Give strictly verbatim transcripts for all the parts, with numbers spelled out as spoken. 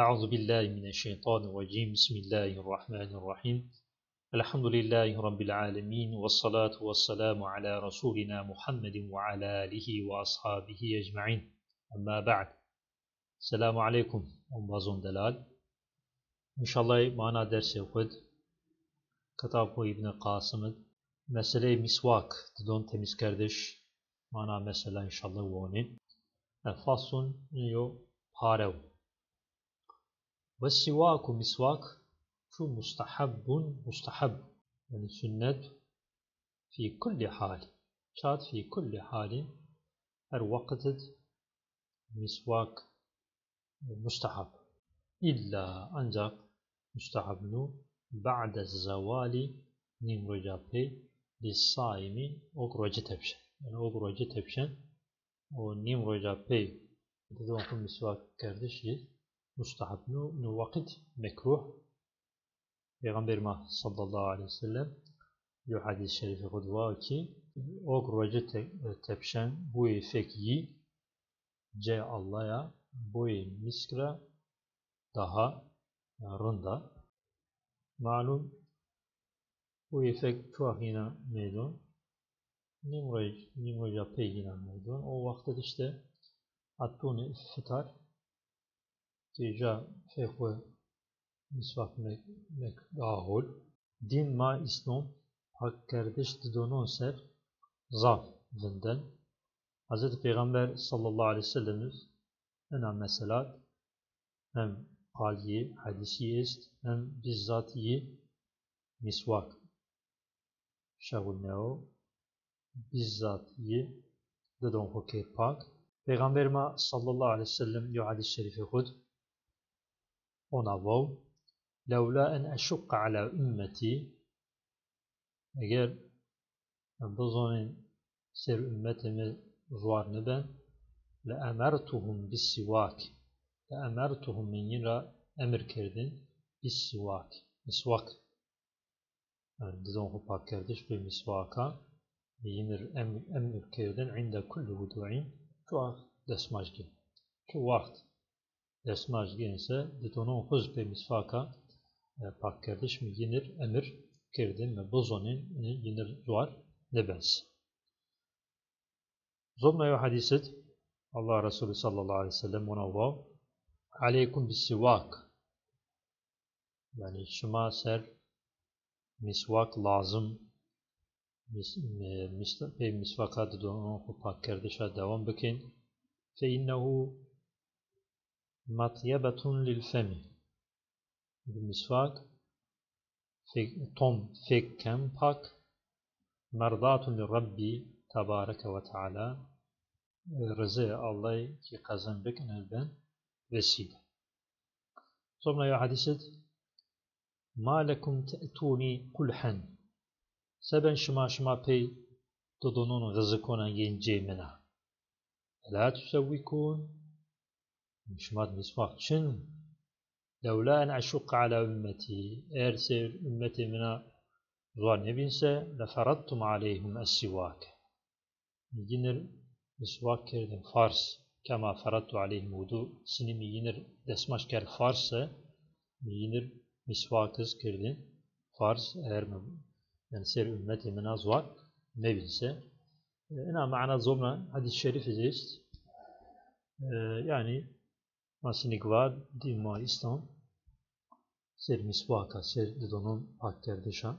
أعوذ بالله من الشيطان الرجيم. بسم الله الرحمن الرحيم. الحمد لله رب العالمين، والصلاة والسلام على رسولنا محمد وعلى آله وأصحابه أجمعين. أما بعد. السلام عليكم، أمبازون دلال. إن شاء الله معنا درس يوخد كتاب ابن قاسم. مسألة مسواك، ددون تميز كردش. معنا مسألة إن شاء الله وونين. فصل يو بارو. والسواك، مسواك، شو مستحب، مستحب، يعني سنة في كل حال. شاد في كل حال، هر وقت مسواك مستحب. إلا، أنجاق مستحب نو، بعد الزوال، نيم روجا بي، للصائم، اوك روجي تبشن. يعني اوك روجي تبشن، و نیم roja pey didon xwu miswak kerdiş jî mustahab nîyo, no weqt mekruh. Peyxamber ma sallallahu aleyhi ve sellem yo hedîs şerîfî xwu di wa ki, ok roje te-, tepşen buyê fek yî, cê Allaya boyê misk ra daha rind a. Malum, buyê fek çuwax yîna meydon, nîm rej, nîm reja pey yîna meydon. O wext de işte atûnê fitar, ki ja fek xwu miswak mek, mek daha hol. Dîn ma Îslam pakkerdiş didonon ser zaf vinden. Hazreti Peyxamber sallallahu aleyhi ve sellem ina meselat hem qal yî, hedîs yî est, hem bizzat yî miswak şexulneyo, bizzat yî didon xwu kê pak. Peyxamber ma sallallahu aleyhi ve sellem yo hedîs şerîfê xwu di ona vaw, "Lewla en eşukka ala ümmeti", eger bizonên ser ummetê mi zuar niben, "le emertuhum bis siwak", "le emertuhum", mi yin ra emir kerdin, "bis siwak", miswak. Yani didon xwu pakkerdiş pê miswaka, mi yin ra em-, emir kerdin, "inde kulli wudu'in", çuwax desmaj gên. Çu wext desmaj gên se, didonon xwu zî pê miswaka, e, pakkerdiş mi yin ra emir kerdin, mi bizonên, e, yin ra zuar nibens. Zobna yo hedîs id, Allah Resulü sallallahu aleyhi ve sellem ona vaw, "Aleykum bis siwak." Yani şima ser miswak lazim, mis-, e, mis-, pê miswaka didonon xwu pakkerdişa dewam bikên. "Fe innehu matyebetun lil femi." Bi miswak fek, tom fek ken pak, "merdatun li Rabbi tebareke ve teala", rizê Allay ki qezen bikine ben vesîle. Zobna yo hedîs id, "Ma lekum te'tûnî kulhen." Seben şima, şima pey didonon xizikona yên cê min a. "Ela tusewwikûn." Şima di miswak çin. "Lewla en eşukka ala ümmeti." Eger ser ummetê min a zuar nêbîn se, "leferadtum aleyhim es-siwak." Mi yin ra miswak kerdin farz. Kema feradtu aleyhim wudu. Sinî mi yin ra desmaj kerd farz se, mi yin ra miswak iz kerdin farz. Eger mi, yani ser ummetê min a zuar nêbîn se. E, ina mana zobna hedîs şerîf iz est. E, yani ma sinî ki va, dîn ma Îslam ser miswaka, ser didonon pakkerdişa,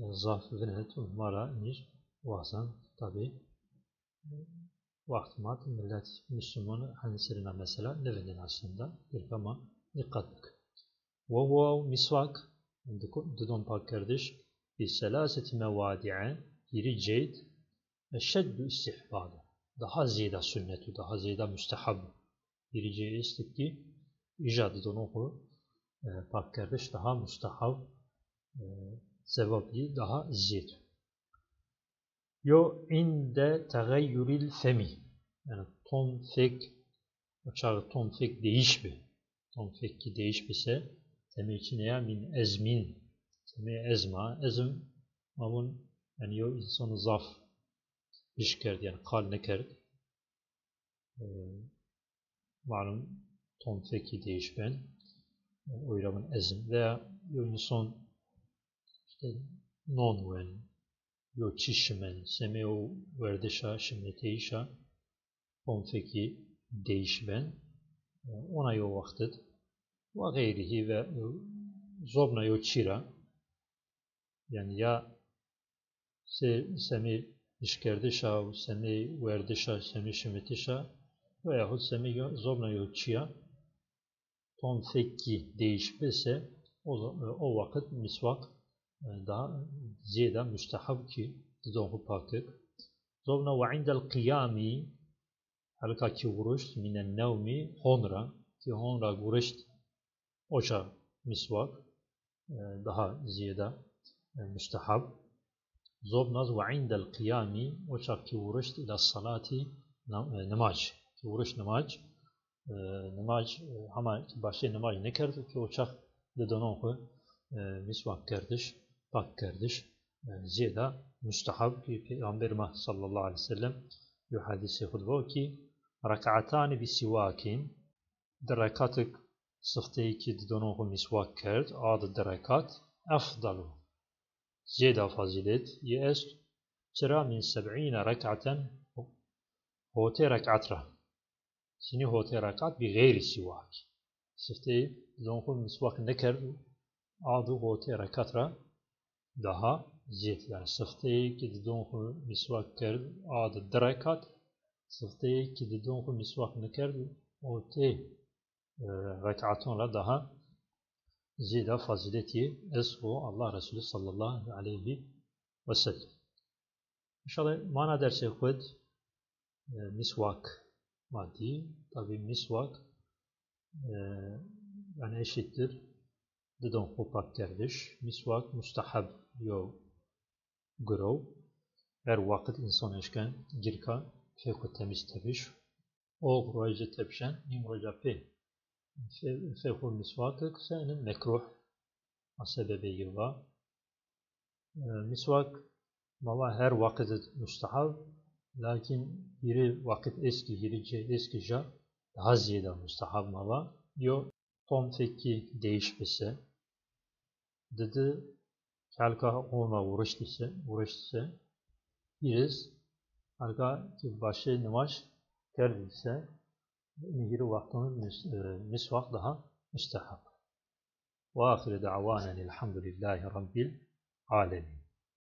e, zaf vinet û ma ra nîr wazan, tabî, e, wext ma di millet Müslüman henî ser ina mesela nivindin aslında. Gereka ma diqet bikin. Ve huwa miswak, didon pakkerdiş, fi selaseti mevadi'e, hîrê cêd, eşeddu istihbaben, daha zêda sunnet û daha zêda mustehab. Hîrê cê est ki îja didonon xwu, e, pakkerdiş daha mustehab, e, zewab yî daha zêd. Yo inde tegayyuril femi. Yani tom fek, o çax tom fek değiş bi. Tom fek ki değiş bi se, temê çinê ya min ezmin. Temê ezma, ezm, ma vûn, yani yo însanî zaf biş kerd, yani qal nêkerd. E, malum, Tom fekî değiş ben. E, oy ra vûn ezm. Veya yo însan îşte non wen, yo çî şimen, semê o werdişa, şimeteyîşa, tom fekî değiş ben. E, ona yo wext id. Ve xeyrihî ve, e, zobna yo çî ra. Yanî ya se-, semê hişkerdişa, semê werdişa, semê şimitişa, veyahut semê yo-, zobna yo çîya, tom fekî değiş bise, o, o wext miswak, e, daha zêda mustehab kî didon xwu pak kik. Zobna ve indel qiyamî, halka kî wurişt, minen newmî, hon ra, kî hon ra wurişt, oca miswak, e, daha zêda, e, mustehab. Zobna z ve indel qiyamî, oca kî wurişt îla salatî, na-, e, nimaj. Kî wurişt nimaj, e, nimaj, e, hema kî başê nimaj nêkerd, kî oca didonon xwu, e, miswak kerdiş, pak kerdiş, e, zêda mustehab kî Peyxamber ma sallallahu aleyhi ve sellem yo hadîsê xwu di vo kî, "Rek'atani bi siwakin", di rekatik sifteyî kî didonon xwu miswak kerd, a di di rekat, "efdalu", zêda fazîlet yi est, çira, "min seb'îne rek'aten", hotê rekat ra. Sinî hotê rekat bi xeyrî siwak. Sifteyî didon xwu miswak nêkerd, a di hotê rekat ra daha zêd. Yanî sifteyî kî didon xwu miswak kerd, a di di rekat, sifteyî kî didon xwu miswak nêkerd, hotê, e, rekaton ra daha zêda fazîletî est vo Allah Resulü sallallahu aleyhi ve sellem. Înşallah mana dersê xwu d, e, miswak ma dî. Tabî miswak, e, yanî eşîttir didon xwu pak kerdiş. Miswak musteheb yo gurew. Her waqit însan eşken girka pê xwu temîz tebiş. O roje tepşen, nîm roja pê. Fe-, fê xwu miswak kik, se inin mekruh. A sebebê yi va. E, miswak ma va her waqit id mustehab, lakin hîrê waqit eskî, hîrê cê eskî ja daha zêda mustehab ma va. Yo tom fekî değiş bise. Didi halka hon ra wurişt ise, wurişt ise. Hîris halka kî başê nimaj kerd ise, ini hîrê waqton mis-, e, miswak daha mustehab. Ve ahiru da'wanen elhamdülillahi rabbil alemin.